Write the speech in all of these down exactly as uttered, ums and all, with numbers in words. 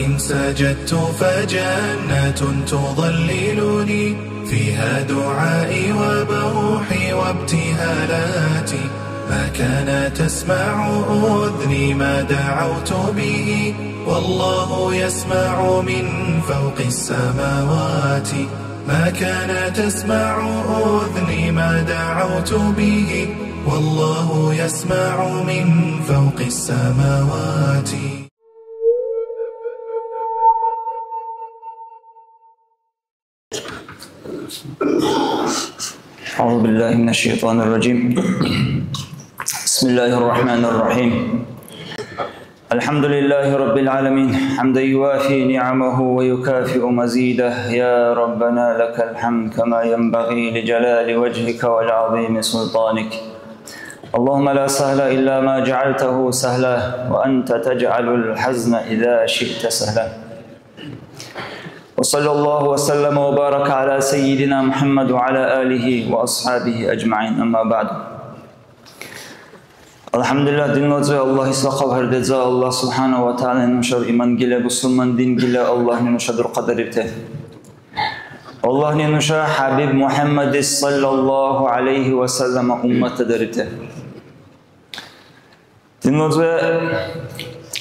إن سجدت فجنة تظللني، فيها دعائي وبوحي وابتهالاتي. ما كان تسمع أذني ما دعوت به، والله يسمع من فوق السماوات. ما كان تسمع أذني ما دعوت به، والله يسمع من فوق السماوات. أعوذ بالله من الشيطان الرجيم. بسم الله الرحمن الرحيم. الحمد لله رب العالمين، حمدا يوافي نعمه ويكافئ مزيده. يا ربنا لك الحمد كما ينبغي لجلال وجهك ولعظيم سلطانك. اللهم لا سهل إلا ما جعلته سهلا، وأنت تجعل الحزن إذا شئت سهلا. وصلى الله وسلم وبارك على سيدنا محمد وعلى آله وأصحابه أجمعين. أما بعد. АлхӀямдулиллагь, динлазир Аллагьис лахъав гьардеза. Аллагь субхӀяна ва тагӀялани нушаб иман гила, бусурман дин гила, Аллагьни нуша дурхъадарибти. Аллагьни нуша ХӀябиб МухӀяммадис саллаллагьу гӀялайгьи ва саллама умматла дарибти. Динлазир,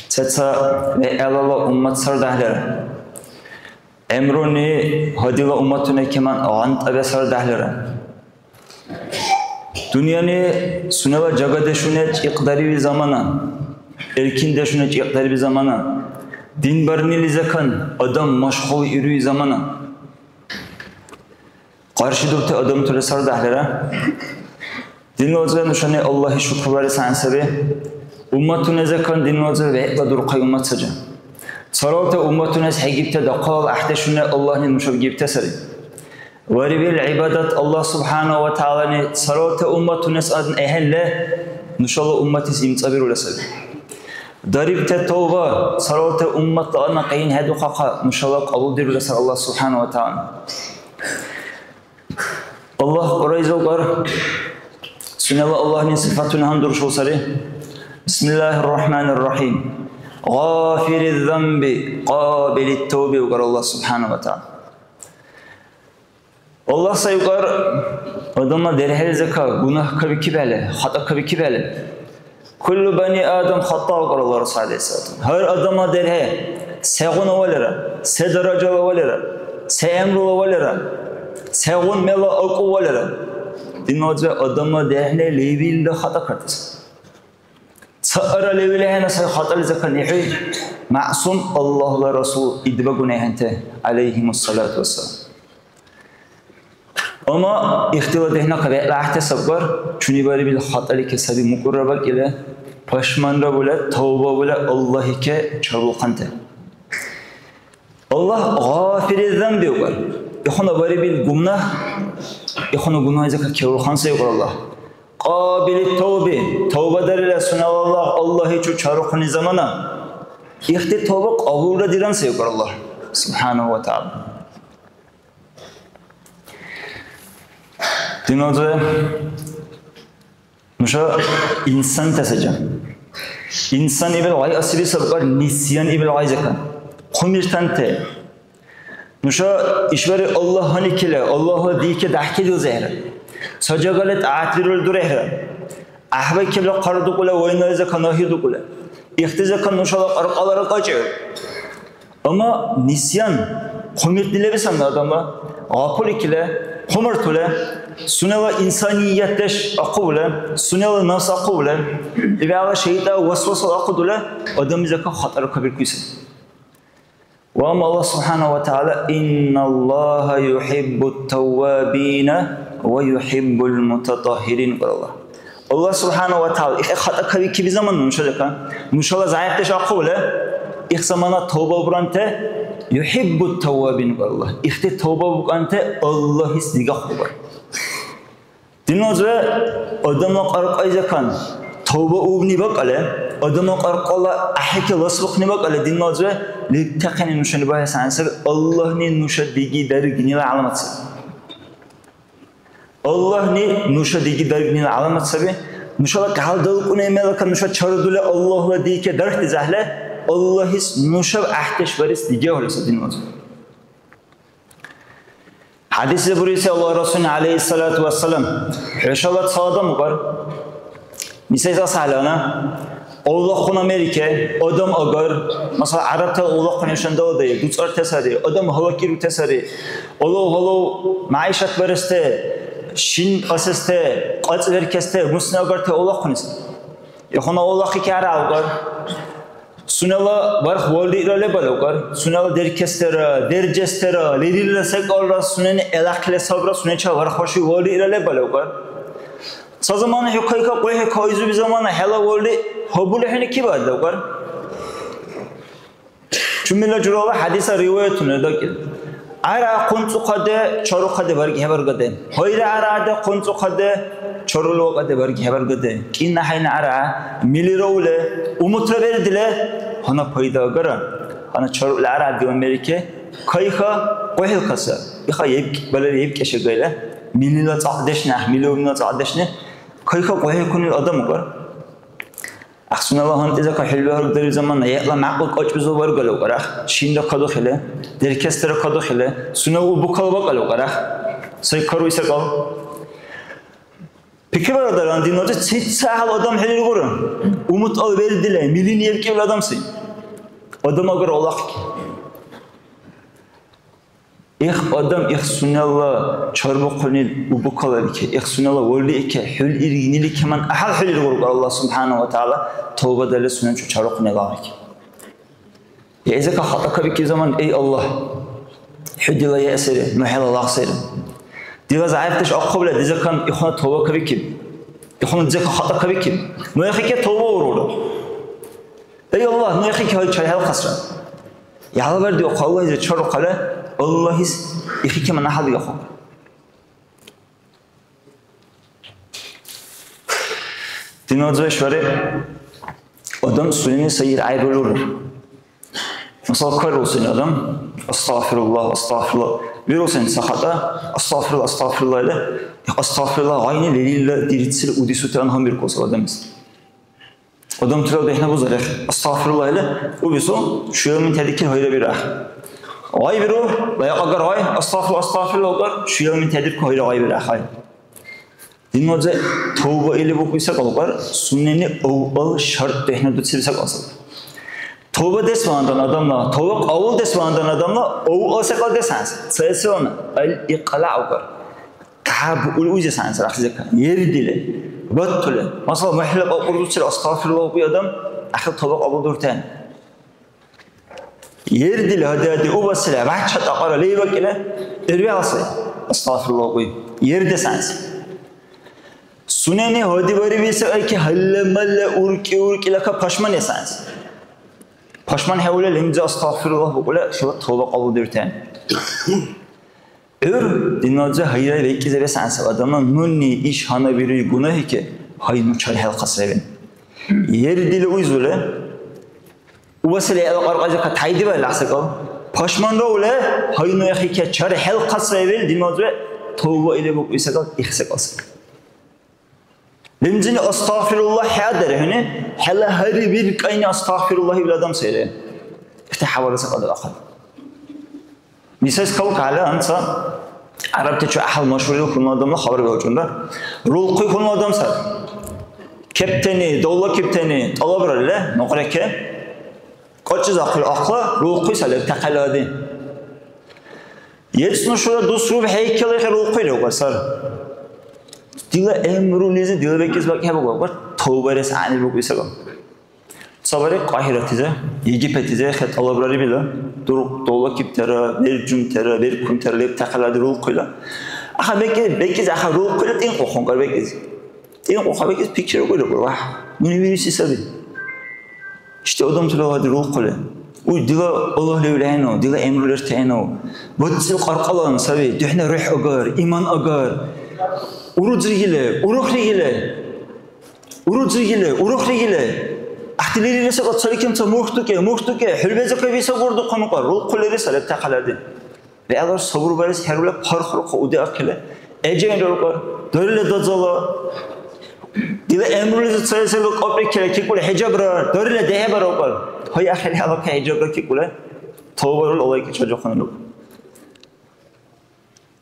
сеца вегӀлала уммат сар дагьлира. ГӀямруни гьадила умматуни кеман гъантӀа бесара дагьлира. Дунъяни сунела жагадешуни чӀикьдариби замана, эркиндешуни чӀикьдариби замана, дин барнилизакан адам машгъулируи замана. Къаршидурти адамтули сар дагьлира. Динлазир нушани Аллагьли шукрбарес гӀягӀни саби. Умматунезакан динлазир вегӀла дурхъай уммат сари. Царалта умматунес хӀегибти дахъал гӀяхӀдешуни Аллагьни нушаб гибти сари. Варибил гӀибадат Аллагь субхӀяна ва тагӀялани царалта умматунес адн-, ахӀенли нушала умматис имцӀабирули саби. Дарибти тавба царалта умматла адна къиян хӀедухъахъа нушала кьабулдирули сар Аллагь субхӀяна ва тагӀялани. Аллагь Кьуръайза укӀар, сунела Аллагьни сифатуни гьандуршул сари. Бисмиллахир Рахманир Рахим. Гъафириз замби, къабилит тавби укӀар Аллагь субхӀяна ва тагӀяла. Аллагь сай укӀар, адамла дерхӀел зака, гунагь кабикибхӀели, хатӀа кабикибхӀели. Куллу бани Адам хатта, укӀар Аллагь Расул гӀялайгьиссалату. Гьар адамла дерхӀе, сегъуна валира, се даражала валира, се гӀямрула валира, сегъун мела акӀуб валира. Динлазир адамла дерхӀни левилра хатӀа картес. Цаъра левил ахӀенна сай хатӀализакан ихӀи, маъсум Аллагьла Расул идбагуни ахӀенте, гӀялайгьимуссалату вассалам. Амма ихтила дехӀнака вегӀла гӀяхӀти сабкар, чуни барибил хатӀалике саби мукӀурра бакӀили, пашманра буля, тавба буля, Аллагьике чарулхъанти. Аллагь гъафири замби укӀар. Ихуна барибил гумнагь, ихуна гумнагьлизака керурхъан сай укӀар Аллагь. Къабили тавби, тавба дарила сунела Аллагь, Аллагьичу чарухъуни замана. Ихти тавба кьабулра диран сай укӀар Аллагь, субхӀянагьу ва тагӀяла. Диназир нуша инсанта саджа. Инсан ибил гъай асиби сабкар нисьян ибил гъай закан. Хъумиртанте. Нуша ишбари Аллагь гьаникила, Аллагьла дийке дяхӀкедилзехӀра. Ца жагали тӀагӀятбирул дурехӀра. ГӀяхӀбайкибла хъардукӀула вайнали закан ахирдукӀула. Ихти закан нушала кьаркьалара кьачӀи. Амма нисьян, хъумирти лебисанна адамла, гъапуликила, хъумартула, сунела инсаниятдеш ахъубула, сунела нафс ахъубула, ибяла шайтӀа васвасала ахъудула, адамлизака хатӀар кабиркуси. Ва амма Аллагь субхӀяна ва тагӀяла, «Инналлагьа юхӀиббут таввабина ва юхӀиббул мутатаххирин», икӀар Аллагь. Аллагь субхӀяна ва тагӀяла, ихъ хатӀа кабикиби замана нуша жака, нушала зягӀипдеш ахъубла, ихъ замана тавба буранте, «юхӀиббут таввабин», икӀар Аллагь. Ихъти тавба букӀанте Аллагьис дигахъубар. Динлазир адамла кьаркьайзакан тавба убни бакӀале, адамла кьаркьала ахӀекке ласбухъни бакӀале, динлазир лебтахъени нушани багьес гӀягӀни саби, Аллагьни нуша диги даргнила гӀяламат саби. Аллагьни нуша диги даргнила гӀяламат саби. Нушала кьялдалкӀуни мелака нуша чарудули Аллагьла дийке дархти зяхӀли, Аллагьис нушаб гӀяхӀдеш барес дигехӀулра ца динвазиб. ХӀядисла буриси Аллагь Расулни, гӀялайхиссалату вассалам, хӀушала ца адам укар. Мисал сахалана, авлахъуна мерике, адам агар, масала, гӀярабтала авлахъуна хӀушан даладая, дуцӀарте сари, адам гьалакирути сари, улав-гьалав мягӀишат баресте, шин кьасесте, кьацӀ веркесте, мусни агарти авлахъуни сари. Ихуна авлахъи кара укар. Сунела барх валриира лебалавкар, сунела деркестера, держестера, лерилра секӀалра сунени гӀелахъли сабра, сунечи барх ваши валриира лебалавкар. Ца замана хӀу кайка къуйхӀи кайзуби замана хӀела валри гьабули хӀуни кибадлавкар. Чумила журала хӀядиса риваятуни дакӀиб. Ара хъунцӀухъаде, чарухъаде барги хӀебаргаде. Гьайра араде, хъунцӀухъаде, чарула вакӀаде барги хӀебаргаде. КӀина хӀяйна ара, милира уле, умутра бердиле, гьана пайда агара. Гьана чарула ара дила мерике, кайха, къухӀелкаса. Иха ебкӀ, балер ебкӀешагайла. Милила цӀакьдешни, ахӀ, милиумила цӀакьдешни. Кайха къухӀелкунил адам агар. Ахъ, сунела гьанкӀизака хӀулби гьаргдариб замана, гӀела мякьла кьакьбизур баргали укар, ахъ, шинра кадухили, деркестра кадухили, сунела убукала бакӀали укар, ахъ, сай каруй секӀал. Пикрибаралра, диназир цица гьал адам хӀериргура, умутал вердила, милини ебкӀибла адам сай. Адам агара алахъики. Их адам, их сунела чарбухъунил убукаларике, их сунела валрике, хӀул иргъниликеман гӀяхӀял хӀулил гъургъа Аллагь субхӀяна ва тагӀяла тавбадали сунечи чарухъуни лагъике. Я изака хатӀа кабикиб заман, эй Аллагь, хӀу дила ясири, ну хӀела лагъсири. Дила зягӀипдеш ахъубли, дизакан ихуна тавба кабикиб. Ихуна дизака хатӀа кабикиб. Ну яхике тавба урура. Эй Аллагь, ну яхике гьай чархӀелхъасра. Ялбардиухъа Аллагьизи чарухъала, Аллагьис ихикема нахӀла дигахъу. Диназивеш вари, адам сунени сайир гӀяйбулур. Масала, карулсини адам, астагъфируллагь, астагъфируллагь. Вирусини ца хатӀа, астагъфируллагь, астагъфируллагь или, астагъфируллагь гъайни лерилла дирицил удисутиран гьанбиркуса адамис. Адамтира дехӀнабуза рехӀе. Астагъфируллагь или, убису, шуял мин тядикил гьайра бирахъ. Гъай биру, лайкьагар гъай, астагъфируллагь, астагъфируллагь агар, шуял мин тядирку гьайра гъай бирахъ, гъай. Динвазе тавба или букӀуси кьалкьар, сунени авъал шарт дехӀнадуцили секӀал саби. Тавба дес вандан адамла, тавба кьабулдес вандан адамла, авъал секӀал дес гӀяз. Цаэсилана, ал-икьла агар. Кабулузесанс рахли закан. Ердили, баттули. Масала, мухӀла кьакьурдуцили, астагъфируллагь, укьи адам, ахир тавба кьабулдуртан. Ердили, гьади-гьади, убасили, бяхӀча тӀакьара лейбакӀили, ирвиалси, астагъфируллагь, укьи. Ердесанс. Сунени гьади барибси айки гьалла-малла, уркӀи-уркӀилака пашманесанс. Пашман хӀевли лимзи астагъфируллагь букӀули, шила тавба кьабулдиртан. ГӀур диназир гьайра векӀизарес гӀясиб адамла нуни иш гьанабирули гунагьике, гьай, ну чархӀелхъасревен. Ер дила уйзули, убасили гӀела кьаркьайзирхъа тайдибарили гӀяхӀсакӀал. Пашманра ули, гьай, ну яхике чархӀелхъасревел диназир тавба или букӀули секӀал, ихсекӀал секӀал. Лимзини астагъфируллагь хӀеадархӀуни, хӀела гьари виркьайни астагъфируллагь ибил адам сайри. Ихти хӀябалра секьяйда ахъали. Мисас кавкала анца гӀярабтачи гӀяхӀял машгьурил хьунул адамла хабар белчӀунра. Рулхъуй хьунул адам сар. Кептани, давла кептани, тӀалабралли, нукьреке. КьачӀизахъули ахъла, рулхъуй сай лебтахъалади. ЕцӀну шура дус рубхӀейкалли хӀерулхъули, укьа сар. Дила гӀямрулизи дила бекӀлис бакӀхӀебугу, укьа тавбарес гӀягӀнили букӀули саби. Ца бари Кьагьиратизи, Египетизи хӀед тӀалабрарибила, дурхъ, давлакибтара, бержунтара, беркунтара лебтахъалади рулхъула. Аха бекӀ-, бекӀлис аха рулхъула тӀинкьухъун кар бекӀлис. ТӀинкьухъа бекӀлис пикрирукӀули, вагь, нуни вируси саби. Ишди адамтала гъай рулхъули. Уй, дила Аллагь левли хӀейну, дила гӀямру лертахӀейну. БацӀил кьаркьалан саби, духӀна рухӀ агар, иман агар. Урудзригили, урухригили. Урудзригили, урухригили. ГӀяхӀтилири секӀал цаликемца мурхьдукӀе, мурхьдукӀе, хӀулбеза кабиса бурдухъунукъа, рулхъулири салебтахъалади. БегӀлара сабурбарес хӀерули, пархрухъа удиахъили, гӀежаинрарукьар, дарили дазала, Дила гӀямрулизир цалисалра кьапӀрикира кикӀули хӀяжабра, дарила дехӀебара укӀар. Гьай, ахили гьалаб хӀяжабра кикӀули, тавбарул алайки чарухъунилук.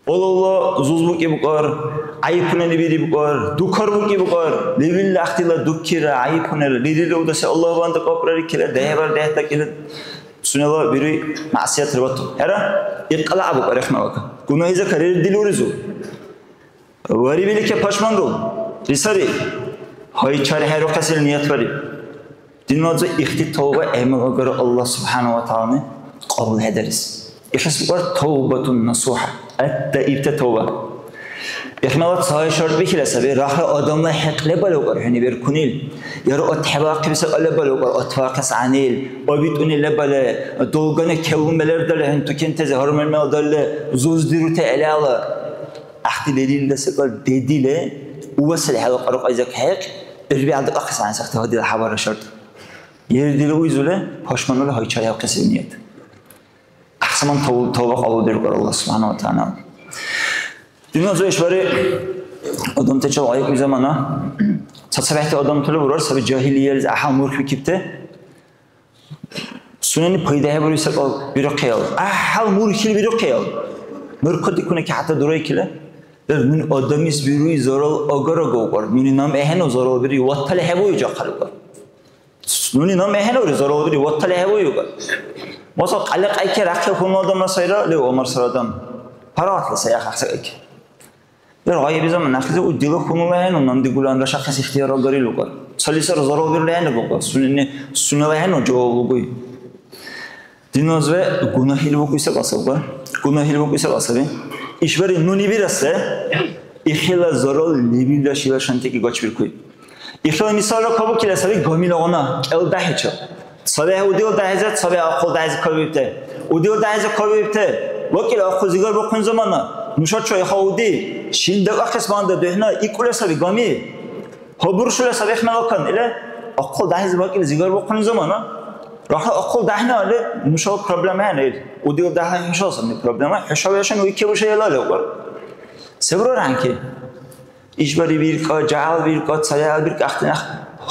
Алавла зузбукӀи букӀар, гӀяйипунани бири букӀар, дукар букӀи букӀар, левилла ахтила дукира, гӀяйипунира, лерилра удаси Аллагь банда кьапӀрарикира, дехӀебара дехӀдакӀира, сунела бируй маъсиятра бату. ХӀера, икьала абукӀар рехмалака. Гунагьиза карир дилуризу. Варибилика пашмангу, рисари. Гьай, чархӀерухъесил ният бариб. Динваза ихти тавба гӀемал агара Аллагь субхӀяна ва тагӀялани кьабулхӀедарес. Ихис букӀар тавбатун насуха, атта ибта тавба. Ихмала ца шарт бихира саби, рахла адамла хӀекьле балукӀар хӀуни беркунил. Яра отхӀебахъиб секӀал лебал укӀар, отвахъес гӀягӀнил, обитӀуни лебали, долгани кевлуми лердали, хӀунтукентези гьар мер-мер далли, зуздирути гӀелала. ГӀяхӀти лерилра секӀал дедили, увасили хӀела кьаркьайза кахӀехъи, гӀур биалдакьахъес гӀягӀнисахъти гьадила хӀябарра шарт. Ери дила уйзули, пашманули гьайчархӀевхъес виният. ГӀяхӀсаман тав-, тавба кьабулдиркур Аллагь субхӀяна ва тагӀяла. Диназа ишбархӀи адамтачил гъайикӀули замана, цацабехӀти адамтала бурар саби жагьилиялизи гӀяхӀял мурхьбикибти. Сунени пайдахӀебирули секӀал бирахъял. ГӀяхӀял мурхьил бирахъял. Мурхьадикуни ки хӀятта дурайкила. Лер, нуни адамис бируй зарал агара гавкар. Нуни нам ахӀену зарал бири, ваттали хӀебуи жагьхъал укар. Нуни нам ахӀенури, зарал бири, ваттали хӀебуюга. Масал, кьяла кьяйки рахъхӀи хьунул адамла сайра, лев Умар сарадан. Паргъатла сай ахъахъси кьяйки. Ил гъайиби замана ахъизи, у дила хьунул ахӀену, нан дигули анрашахъес ихтияр агарил укар. Цалисара зарал бирли ахӀену гуга, сунени, сунела ахӀену жаваб лугуй. Диназиве гунагьил букӀуси кьасабга. Гунагьил букӀуси кьасаби. ИшбархӀи нуни бирасра, ихила зарал лебилра шила шантики гачбиркур. Ихила мисалра кабукира саби гамилагъуна кӀел дяхӀичил. ЦабехӀ удил дяхӀизи, цабехӀ ахъул дяхӀизи кабиибти. Удил дяхӀизи кабиибти. ВакӀил ахъу зигарбухъун замана. Нуша чуйхъа уди. Шин дакӀахъес банда духӀна икӀули саби гами. Гьабуршули саби хӀмалакан. Или ахъул дяхӀизи вакӀил зигарбухъун замана. Рахла ахъул дяхӀна али нушала проблема хӀена ил. Удил дяхӀна хӀушала сабни проблема. ХӀуша вешан уикибуша илали укар. Се бурар гьанки? ИшбархӀи биркьа, жагьял биркьа, цархӀял биркьа, ахъти някъ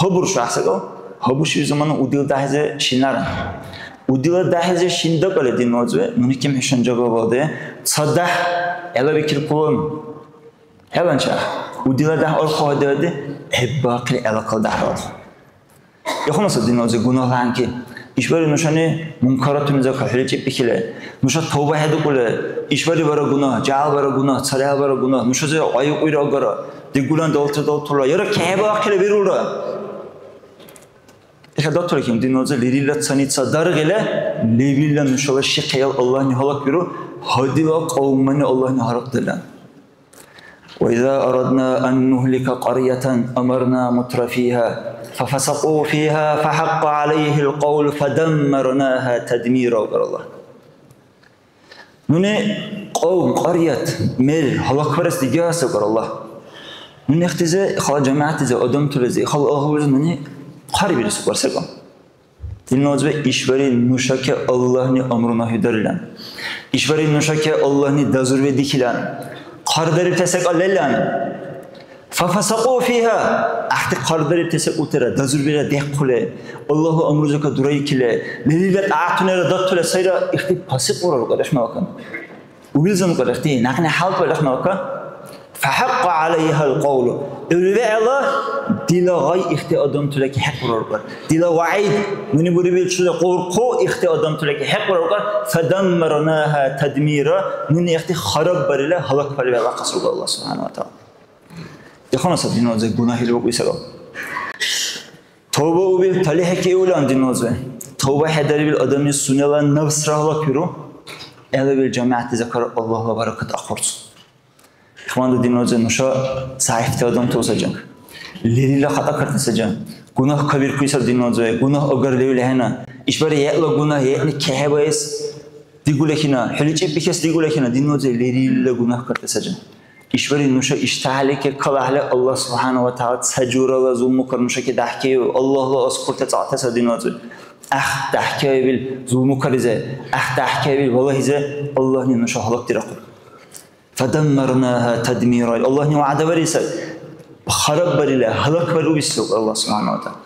гьабуршу гӀяхӀсакӀал. Гьабурши замана удила дяхӀизи шинара. Удила дяхӀизи шин дакӀали динвазиве, нуни ким хӀушани жагабалде, цадахъ гӀелабикир хъулан. ХӀеланчи, удила дяхӀ архъу гьадиади, гӀеббаахъили гӀелахъала дяхӀ архъу. Ихуна саби диназир гунагьла гьанки. ИшбархӀи нушани мункаратуни закахӀели чеббихьили. Нуша тавба хӀедукӀули, ишбархӀи бара гунагь, жагьял бара гунагь, цархӀял бара гунагь, нушази гъайукьуйра агара, дигулан далтур-далтурла, яра кехӀебаахъили бирулра. Иха датура ким диназир лерилра цаница даргъила, лебилра нушала шихъял Аллагьни гьалакбиру, гьадила кьавмани Аллагьни гьарахъдала. وإذا أردنا أن نهلك قرية أمرنا مترفيها ففسقوا فيها فحق عليه القول فدمرناها تدميرا, викӀар Аллагь. Нуни кьавм, кьарят, мер гьалакбарес дигиаси, викӀар Аллагь. Нуни ихтизи, хала жамигӀятлизи, адамтулизи, хала агьлулизи нуни хъарбирис, викӀар, секӀал. Динна узби, ишбархӀи нушаке Аллагьни амру-нагьи дарилан. ИшбархӀи нушаке Аллагьни дазурбедихьилан. Хъардарибти секӀал лелан. ففسقوا فيها. ГӀяхӀти хъардарибти секӀултира дазурбира дехъули, Аллагьла амрузака дурайкили, лерилра тӀагӀятунира датули сайра, ихти пасикь буралра, рахмалакан. Убилзан кьарахъти, някъни хӀялкьла рахмалка. فحق عليها القول. ГӀур вегӀла дила гъай ихти адамтулаки хӀекьураркар. Дила вагӀид, нуни бурибил чула къуркъу ихти адамтулаки хӀекьураркар. فدمرناها تدميرا. Нуни ихти хараббарила, гьалакбарила вегӀла кьасургар Аллагь субхӀяна ва тагӀяла. Ихуна саб диназир гунагьил букӀули сабаб. Тавба убил талихӀ киулан диназир. Тавба хӀедарибил адамли сунела нафсра гьалакбиру. ГӀелабил жамигӀятли закар Аллагьла баракат ахъурцу. Ихванду диназир нуша заифти адамтала саджан. Лерилра хатӀа картни саджан. Гунагь кабиркули саб диназир. Гунагь агар левил хӀена. ИшбархӀи хӀела гунагь хӀени кехӀебаэс дигули хина. ХӀули чеббикес дигули хина. Диназир лерилра гунагь карти саджан. ИшбархӀи нуша иштяхӀли кекалахӀели, Аллагь субхӀяна ва тагӀяла ца журала зулмукар нушаки дяхӀкайу, Аллагьла аскурти цӀакьти саби диназир. ГӀяхӀ дяхӀкайвил зулмукаризи, гӀяхӀ дяхӀкайвил балагьизи Аллагьни нуша гьалакдирахъу. فدمرناها تدميرا. Аллагьни вягӀда бариса, хараббарили, гьалакбарили убисли Аллагь субхӀяна ва тагӀяла.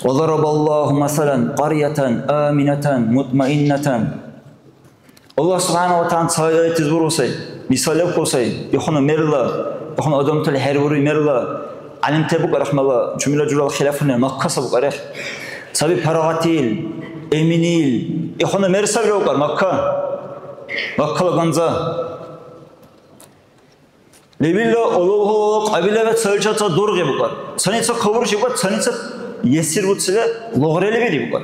وضرب الله مثلا قرية آمنة مطمئنة. Аллагь субхӀяна ва тагӀяла ца аятиз буру сай, мисал лебху сай, ихуна мерла, ихуна адамтала хӀербури мерла, гӀялимтала букӀар ахмала, чумила журала хилафуни, Макка саб букӀар. Саби парагъатил, эминил, ихуна мер сабри букӀар Макка. Маккала ганза. Лебилра улугъула кьабилара цаличи ца дургъи букӀар. Цаница кабурши букӀар, цаница есир буцила лугърели бири букӀар.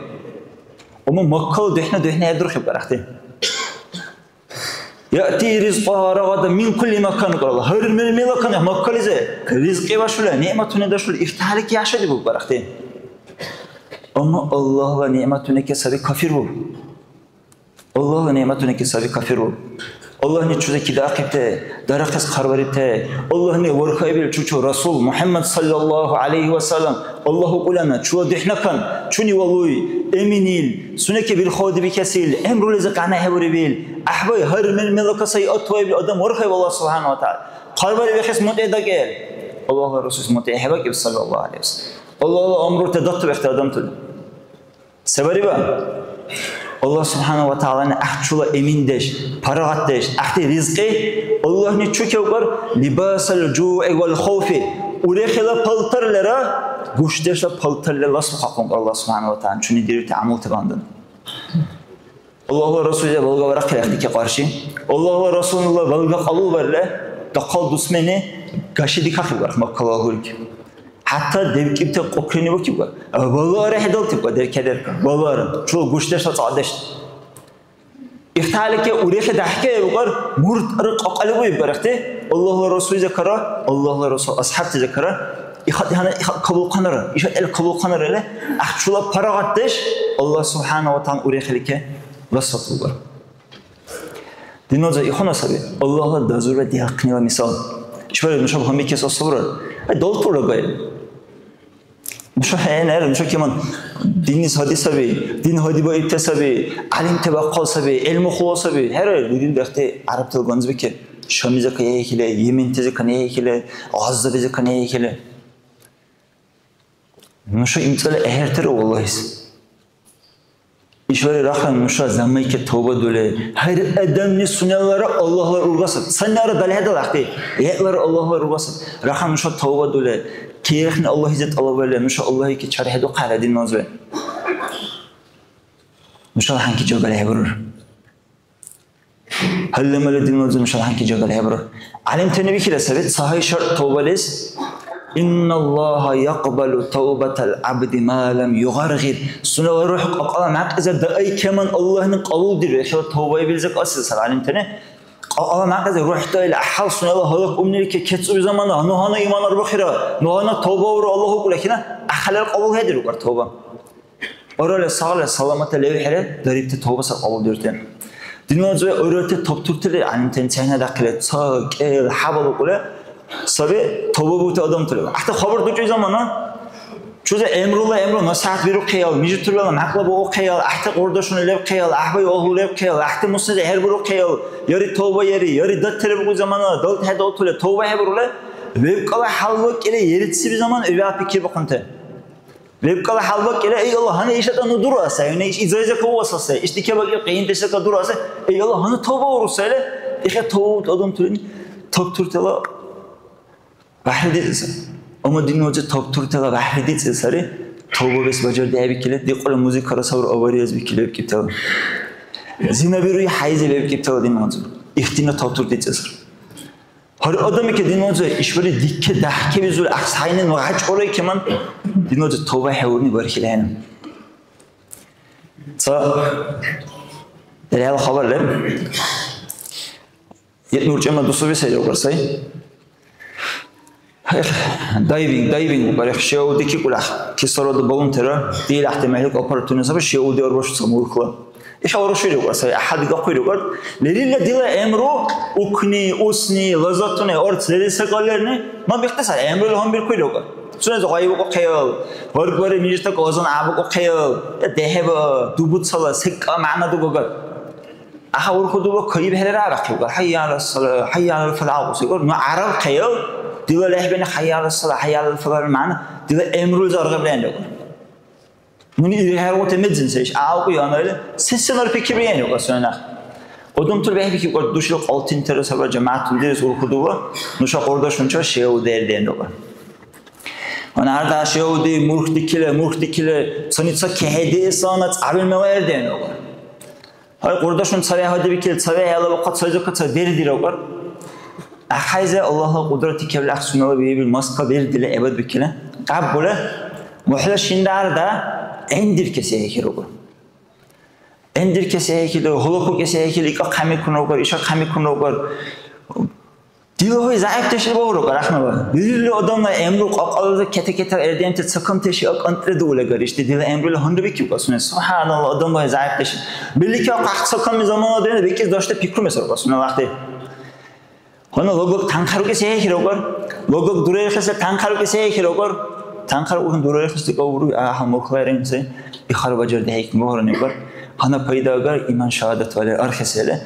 Амма Маккала духӀна-духӀна хӀердурхи букӀар ахъти. يأتي رزقها رغدا من كل مكان букӀар. Гьар мер-мела кан Маккализи ризкьи башули, нигӀматуни дашули, ихталики яшади букӀар ахъти. Амма Аллагьла нигӀматуни ке саби кафиру. Аллагьла нигӀматуни ки саби кафиру. Аллагьни чузи кидаахъибти, дарахъес хъарбарибти. Аллагьни вархаибил чучи Расул МухӀяммад саллаллаху гӀялайхи ва саллям. Аллагь укулана, чула духӀнакан, чуни валуй, эминил, сунеки бирхаудибикесил, гӀямрулизи къяна хӀебурибил, гӀяхӀбай гьар мер-мела касай атваибил адам вархаиб Аллагь субхӀяна ва тагӀяла. Хъарбарибихъес мутӀигӀ дакӀел. Аллагьла Расулис мутӀигӀ хӀебакӀиб саллаллаху гӀялайхи ва саллям. Аллагьла амрурти даттабихъти адамтули. Се бариба? Аллагь субхӀяна ва тагӀялани гӀяхӀ чула эминдеш, парагъатдеш, гӀяхӀти ризкьи Аллагьни чу кевкӀар, لباس الجوع والخوف, урехила палтарлира, гушдешла палтарлира ласухъахъун Аллагь субхӀяна ва тагӀялани чуни дирути гӀямулти бандан. Аллагьла Расулла балга варахъи ахъдики къарши. Аллагьла Расулла балга кьабулбарили, дахъал дусмени гашидикахъиб варх Маккала гьурги. ХӀятта дебкӀибти кьукрини букибга, балара хӀедалтибга деркедерка, балара, чула гушдешла цӀакьдешла. Ихталики урехи дяхӀкайрукьар, муртӀра кьакьали буибгарахъти, Аллагьла Расул закара, Аллагьла Расул асхӀябти закара, ихатӀи гьанна иха кабулхъанара, ишатӀел кабулхъанара или, ахъ чула парагъатдеш, Аллагь субхӀяна ва тагӀяла урехилики расватулгар. Диназа ихуна саби. Аллагьла дазурра диахънила мисал. ИшбархӀи нушаб гьанбикес асубра. Ай, далтурра гай. Нуша хӀенар, нуша кеман диннис гьади саби, дин гьади баибти саби, гӀялимти бахъал саби, гӀилму хъула саби. ХӀера, дудин бехӀти гӀярабтала ганзбикиб. Шамиза кайхьехили, Йементази кайхьехили, Гъаззабизи кайхьехили. Нуша имцӀали ахӀертира Аллагьис. ИшбархӀи рахли нуша замайке тавба дули. Гьар адамли сунелара Аллагьла ургасад. Цаннара далхӀедал ахъти, гӀелара Аллагьла ургасад. Рахли нуша тавба дули. Кирхни Аллагьизи тӀалабвали, нуша Аллагьике чархӀедухъахӀели динназив. Нушала хӀянки жагали хӀебурур. Гьалли-малли динназир нушала хӀянки жагали хӀебурар. ГӀялимтани бикира саби, ца гьай шарт тавбалис: إن الله يقبل توبة العبد ما لم يغرغر. Сунела рухӀ кьакьала мякьлизир даайкеман Аллагьни кьабулдиру, ихила тавбаибил закаси саби гӀялимтани. Кьакьала мякьлизир рухӀ даили, гӀяхӀял сунела гьалак умнилики кецӀуби замана, ну гьанна иман арбухира, ну гьанна тавбауру Аллагь укули ахӀена, ахъалил кьабулхӀедирукар тавба. Орали сагъли саламатли левхӀели, дарибти тавба сай кьабулдирути. Диназир урарти табтуртили гӀялимтани цахӀнадяхъили, ца, кӀел, хӀябал укули саби тавбабурти адамтали. ГӀяхӀти хабар дучӀули замана, чузи гӀямрула гӀямру насихӀят бирухъял, мижитурала мякьла буухъял, гӀяхӀти къурдашуни лебхъял, гӀяхӀбай агьлу лебхъял, гӀяхӀти муснизи хӀербирухъял, яри тавба яри, яри датира букӀули замана, далтхӀедалтули тавба хӀебирули, вебкӀала хӀялвакӀили, ерициб замана вегӀ пикрибухъунти. ВебкӀала хӀялбакӀира, эй Аллагь, гьанна ишатӀа ну дураэс, гьанна иш изайза каввасасе, иш дикабакӀиб къиянтеса кадураэс, эй Аллагь, гьанна тавба урусайла, ихӀя тавбаут адамтуни табтуртала бяхӀри дицӀиса. Амма динназир табтуртала бяхӀри дицӀи сари, тавбабес бажардиабикили, дикьула музыкара сабра авариязбикили бебкӀибтала. Зина бируй хӀяйзи бебкӀибтала динназир. Ихтина табтур дицӀи сари. Гьар адамике динванза ишбархӀи дикке дяхӀкевизули ахъсайнен ва гьачӀора икеман, динванза тавба хӀевурни бархьили хӀена. Ца дерхӀела хабар леб. Ит нурчӀемла дусуби сай левкар сай. Эх, дайвинг, дайвинг, барх шеудикикӀули, кислорода баллонтира, дила гӀяхӀти мехӀлик аппаратуни саби, шеуди арбашуца мурхла. Иша уруши рикӀар сай, гӀяхӀял дигахъуй рикӀар. Лерилра дила гӀямру укни, усни, лаззатуни, арц лерил секӀал лерни, наб ихтисар гӀямрули гьанбиркуй рикӀар. Сунеза гъайбукӀухъел, гьаргбари мижитак азан гӀябукӀухъел, я дехӀеба, дубуцала секӀа мягӀна дугагар. Аха урхудуба кайибхӀелира арахъибгар. ХӀяйя гӀяла сала, хӀяйя гӀяла фала гӀявкьуси гур. Ну гӀяраб хъел, Дила лехӀбани хӀяяла сала, хӀяяла фалар мягӀна, дила гӀямрулизир аргъибли ахӀен дагу. Нуни или хӀергъути мезин се иш гӀявкьи гьанна или, се-сенар пикрибиэни ва сунела. Адамтур бехӀбихьиб ва душила къалтин терра сабра жамигӀятундирес урхудула, нуша къурдашунча шеудерден дуга. Гьанна гьар дагьа шеуди, мурхдикили, мурхдикили, цаница кехӀедиэсана цӀябил мела эрден дуга. Гьай, къурдашун ца вегӀ гьадибикили, ца вегӀ гьалабухъа, ца изака ца бердира укар. Ахъайза Аллагьла кьудратти кевли ахъ сунела биибил маска бердили гӀебадбикили. Гъаббули, мухӀла шиндарда гӀендиркеси хӀейхиругу. ГӀендиркеси хӀейхили, гьулакукеси хӀейхили, ика хъямикунрукар, иша хъямикунрукар. Дила гьуй зягӀипдешли багьурра, рахмала. Дирили адамла гӀямру кьакьалала кете-кете эрдемти ца камти шиа кӀантӀри дуули агар, ишди дила гӀямрула гьанрабикиб ва сунес. СубхӀяналла, адамла гьуй зягӀипдеш. Белики, ахъ ца ками замана дена бекӀес дашти пикруми сарра сунела ахъти. Гьанна лугук танкарукеси хӀейхира укар. Лугук дурайхъесли танкарукеси хӀейхира укар. Танкарукун дурайхъесли кавруй, а, гьамурхъла ренци. Ихар бажарди хӀейкни багьурани укар. Гьанна пайда агар, иман шагьадат валер архесели.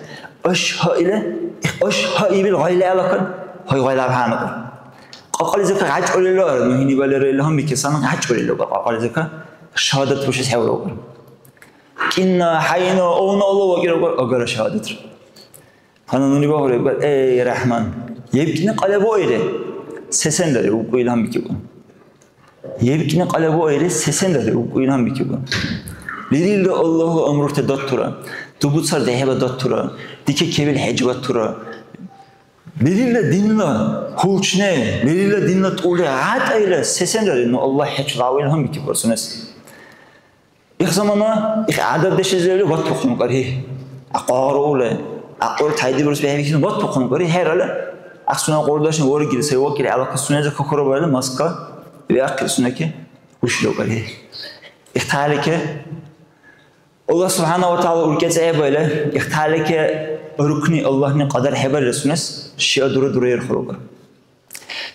Аш гьаили, аш гьаибил гъайла алакад, гъай гъайла гьанакӀу. Кьакьализирка гӀячӀулила, ну, гьинибалера ил гьанбикесан гӀячӀулила, кьакьализирка шагьадат бушес хӀевругу. КӀинна, хӀяйна, овна Аллагь вакӀирагу, агара шагьадатра. Гьанна нуни багьурегу, эй, Рахман, ебкӀни къалабуайри, сесен дари, убкӀу ил гьанбикибу. ЕбкӀни къалабуайри, сесен дари, убкӀу ил гьанбикибу. Лерилра Аллагьла амрурти даттура, дубуцар дехӀеба даттура, дикакевил хӀяжбатура. Лерилра динла хьулчне, лерилра динла тӀули гӀятӀаира, сесен дари, ну Аллагь хӀечил гӀявил гьанбикиб ва сунес. Их замана, их гӀядатдешли ватбухъун кӀархӀи. Ахъвагъра ули, ахъвар тайдибирус бехӀбихьили ватбухъун кӀархӀи, хӀерала, ахъ сунела къурдашни варгили, сай вакили, гӀелахъес сунеза кахурабаили, маска виахъили сунеки, хӀушила кӀархӀи. Ихталики, Аллагь субхӀяна ва тагӀяла уркӀецӀи хӀебаили, ихталики рукни Аллагьни кьадар хӀебарили сунес, шиа дура-дура ирхуруга.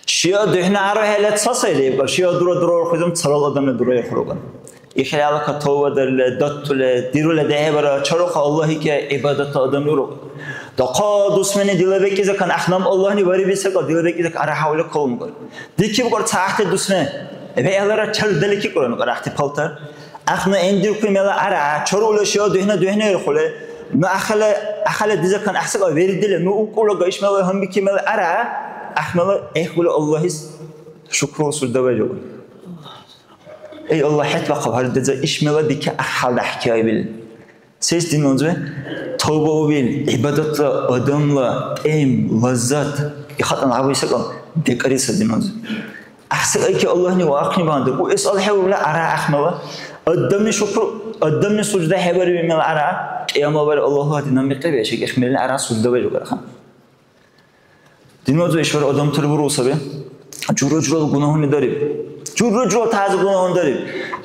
Шиа духӀна арухӀели ца сайри ибкар, шиа дура-дураурхъусам царал адамли дураирхъуруга. Ихъяла ка тавбадарли, даттули, дирули дехӀибара, чарухъа Аллагьике гӀибадатла адамли уруга. Дахъал дусмани дила бекӀлизакан, ахънам Аллагьни вариби секӀал, дила бекӀлизакан арахӀявли калунгар. Дикибкар ца гӀяхӀти дусме, вегӀлара чардали кикӀура нукьар гӀяхӀти палтар. Ахъна гӀендиркули мела ара, чарула шиа духӀна-духӀна ирхъули, ну ахъала, ахъала дизакан гӀяхӀсакӀал веридили, ну убкӀулага ишмела гьанбики мела ара, ахънала гӀехӀбули Аллагьис шукру суждавайригу. Эй, Аллагь, хӀед бахъал гьар деза ишмела дика ахъал дяхӀкайбил. Сес динунзби? Тавба убил, гӀибадатла адамла тӀем, лаззат, ихатӀан гӀявисакӀал декӀариса динунзби. ГӀяхӀси кайки Аллагьни ва ахъни багьандан, у эс алхӀеврула ара ахмала, адамни шукру, адамни сужда хӀебариби мела ара, кьиямабар Аллагьла динан бикьри бешик, ихмилни ара сужда бажугархан. Диназа ишбар адамтали буру саби. Жура-журала гунагьуни дариб. Жура-журала тази гунагьуни дариб.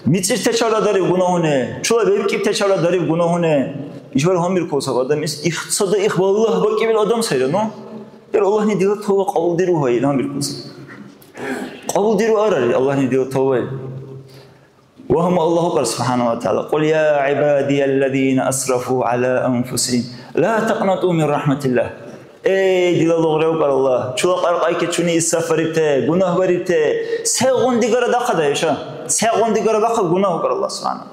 МицӀиртачалра дариб гунагьуни. Чула бебкӀибтачалра дариб гунагьуни. Ишбар гьанбиркула саб адам. Ис ихцада их валлагь бакӀибил адам сайра, ну? Яра Аллагьни дила тавба кьабулдиру гьай, гьанбиркуси. Кьабулдиру арари Аллагьни дила тавбаи. Ва гьанна Аллагь укьар, субхӀяна ва тагӀяла, «Кьул я гӀибадияллазина асрафу гӀяла анфусихим, ла такьнату мин рахӀматиллагь». Эй, дила лугъри укьар Аллагь, чула кьаркьайки чуни исрафбарибте, гунагьбарибте, сегъундигара дахъада иша? Сегъундигара дахъал гунагь укьар Аллагь, субхӀяна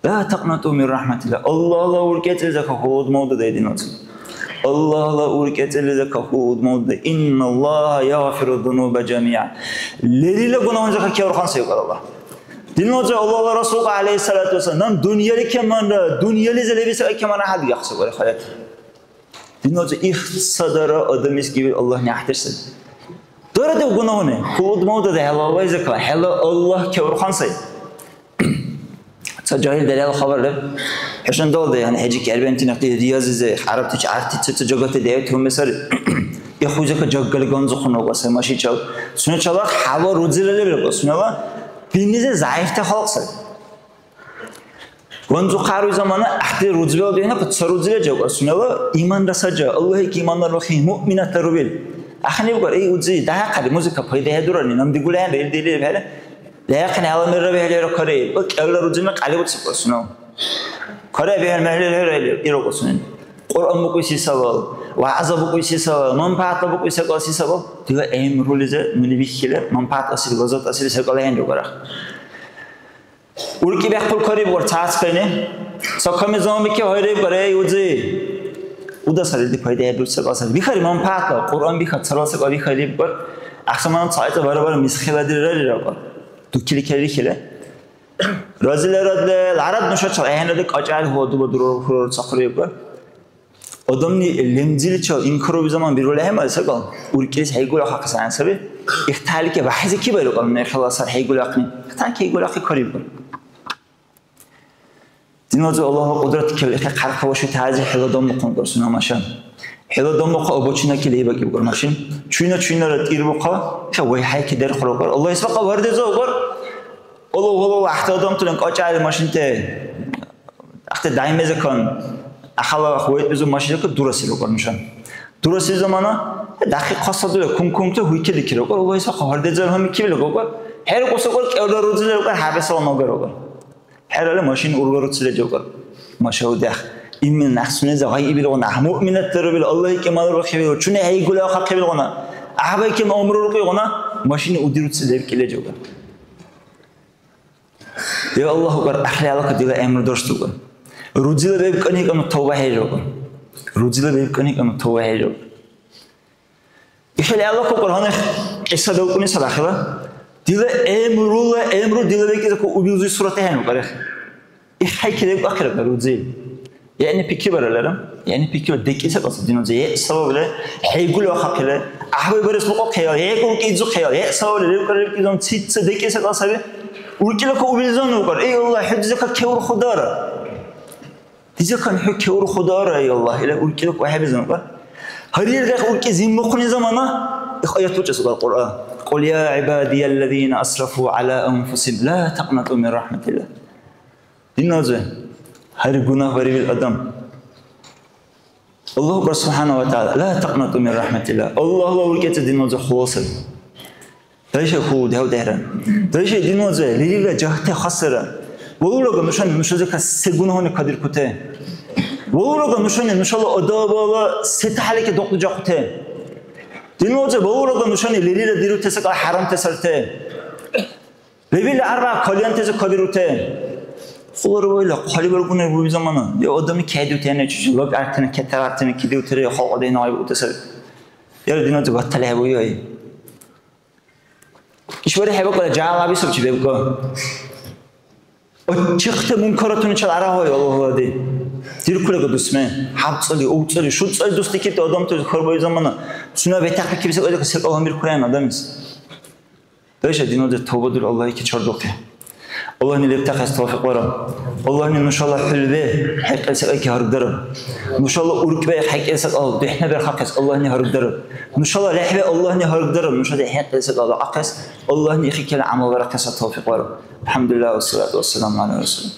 ва тагӀяла. Ла такьнату мин рахӀматилла. Аллагьла уркӀецӀилиза кахуд мавдуда динуци. Аллагьла уркӀецӀилиза кахуд мавдуда. Инналлагьа ягъфиру зунуба жамиа. Лерила гунагьуниза кахиурхъан сайкьар Аллагь. Динуци Аллагьла Расулка, гӀялайхиссалату вассалам, дунъяли кеманра, дунъялиза лебиса кеманра хӀядгахъси вари халати. Диназа ихцадара адамис гибил Аллагь няхӀдеш сай. Дара дев гунагьуни, хъулудмавда дехӀла Аллагьизакала, хӀела Аллагь кеврухъан сай. Ца жагьил даряла хабар леб. ХӀушандалда, яни, хӀеджи кербентини ахъти риязизе, гӀярабти чарти ца-ца жагати дявти гьуми сари. Ихузака жагали ганзухъун вака сай машичал. Сунечалахъ хӀява рудзила леб, сунела диннизе заифти халкь сай. Ванзухъаруй замана гӀяхӀти рузбила духӀнахъа ца рузила жагар сунела иманра саджа, Аллагьли иманна рухи, муъминатла рубил. Ахъни букӀар, эй, узи, дагьахъали музыка пайдахӀедурарни, наб дигули ахӀенра, ил дили лебхӀели. Дагьахъни гьала мерра бехӀлира кари, ва кӀелла рузина кьяли буцибкӀар сунела. Кари бехӀел мехӀлил хӀера или, ирукӀар сунени. Кьуръан букӀуси савал. вягӀза букӀуси саба, манпагӀятла букӀуси секӀал се саба? Дила гӀямрулизир нуни бихьили, манпагӀят асили, лаззат асили секӀал ахӀен дукара. УркӀи бяхъхӀу карибгар цацахъени. Ца ками заман бикиб гьайрибгар, эй, узи. Уда сари, ди пайда хӀедурцес секӀал сари. Бихари манпагӀятла, Кьуръан биха, царал секӀал бихари бикӀар. ГӀяхӀсамана цаиб бара-бара мисхиладирарира бикӀар. Дукили керрихили. Разиларадли, ларад нушачил ахӀенадли кьакьали хӀула дуба дурар хурар цахъури бикӀар. Адамли лемзиличил инкаруби заман бирули ахӀемали секӀал, уркӀилис хӀейгули ахъахъес гӀягӀни саби. Ихталики вяхӀизики байрукьа, нехила сар хӀейгули ахъни. Ихталики хӀейгули ахъи карибгар. Диназир Аллагьла кьудрат кавлихъи хъярхъа вашути хӀязи хӀела дамлухъун сунела машин. ХӀела дамлухъа обочинакили бакӀибгар машин. Чуйна-чуйнара тӀирбухъа, иша вайхӀейки дерхъурагар. Аллагь исбакьа вардезагар. Аллагь, Аллагь, гӀяхӀти адамтулан кьакьали машинти. Ахъти даимезакан, ахала вайт бизур машинакад дурасил рукьар нушан. Дурасил замана, дахъи хасадула кум-кумти гьуйкили кирукьар, Аллагь исбакьа гьардезар гьамикибли гукьар, хӀеркьусукьар, кӀелра рузили рукьар, хӀябэсала нагар рукьар. ХӀерали машин ургаруцили дукьар. Машалла дяхъ. Именно нахъ сунеза гъайибилгъуна, гӀяхӀ муъминатла рубил, Аллагьли кемалра хибилгъуна, чуни хӀейгули ахъахъибилгъуна, гӀяхӀбайкиб умру рукьигъуна, машини удируцили лебкӀили дукьар. Я Аллагь, укьар, ахъли алака дила гӀямру даршдукьа. Рузила бебкӀаникӀану тавба хӀейрагу. Рузила бебкӀаникӀану тавба хӀейрагу. Ихъили алака укьар гьанна кьисса белкӀуни сабахъила. Дила гӀямрула, гӀямру дила бекӀлизаку убилзуй сурат ахӀен укьар. Ихъайки лебкӀахъира рузил. Яни пикрибаралара, яни пикрибар декӀли секӀал саби динунзи, е сабабли хӀейгули ахъахъили, гӀяхӀбай барес лукьахъял, е уркӀи идзухъял, е сабабли левкӀар левкӀизан цица декӀли секӀал саби. УркӀила ка убилзан укьар, эй Аллагь, хӀу дизака кеурхудара. Дизакан хӀу кеурхудара, эй Аллагь, ила уркӀила ка хӀебизан укьар. Гьарил дяхъ уркӀи зиммухъуни замана, их аят бучӀес укьар Кьуръан. Кьул я гӀибадияллазина асрафу гӀяла анфусихим, ла такьнату мин рахӀматилла. Диназир гьар гунагь барибил адам. Аллагь акбар, субхӀяна ва тагӀяла, ла такьнату мин рахӀматилла. Аллагьла уркӀецӀи диназир хуласи. Дайша ху дяв дехӀра. Дайша диназир лерилра жагьти хасара. Валурага нушани нушазирка се гунагьуни кадиркути. Валурага нушани нушала адабала се тахӀлики докьдижахъути. Диназир валурага нушани лерилра дирути секӀал хӀярамти сарти. Лебилра арбякь кальянтази кабирути. Хъулар вайла, хъалибаргуна буби замана. Я адамли кедиутени, чучи лаг артини, кетар артини, кидиутири, халкь дайна гӀяйбукӀути саби. Яра диназир баттали хӀебуи. ИшбархӀи хӀебакӀала жагьлаби сабчи бебкӀа. Чихъти мункаратуначил арагьуй Аллагьлади. Диркулага дусме, хӀябцӀали, увцӀали, шуцӀали дус дикибти адамти хьарбаиб замана. Сунела бетахъбикибси секӀал гьанбиркурян адамис. Дайша, диназир тавбадур Аллагьли кечардухъи. Аллагьни лебтахъес тавфикь бара. Аллагьни нушала хӀулби хӀекьли секӀайки гьаргдараб. Нушала уркӀбе хӀекьли секӀал духӀнаберхъахъес Аллагьни гьаргдараб. Нушала лехӀби Аллагьни гьаргдараб. Нушази хӀекьли секӀал бакьахъес Аллагьни ихикила гӀямал барахъес тавфикь бара. АлхӀямдулиллагь, вассалату вассаламу гӀяла расул.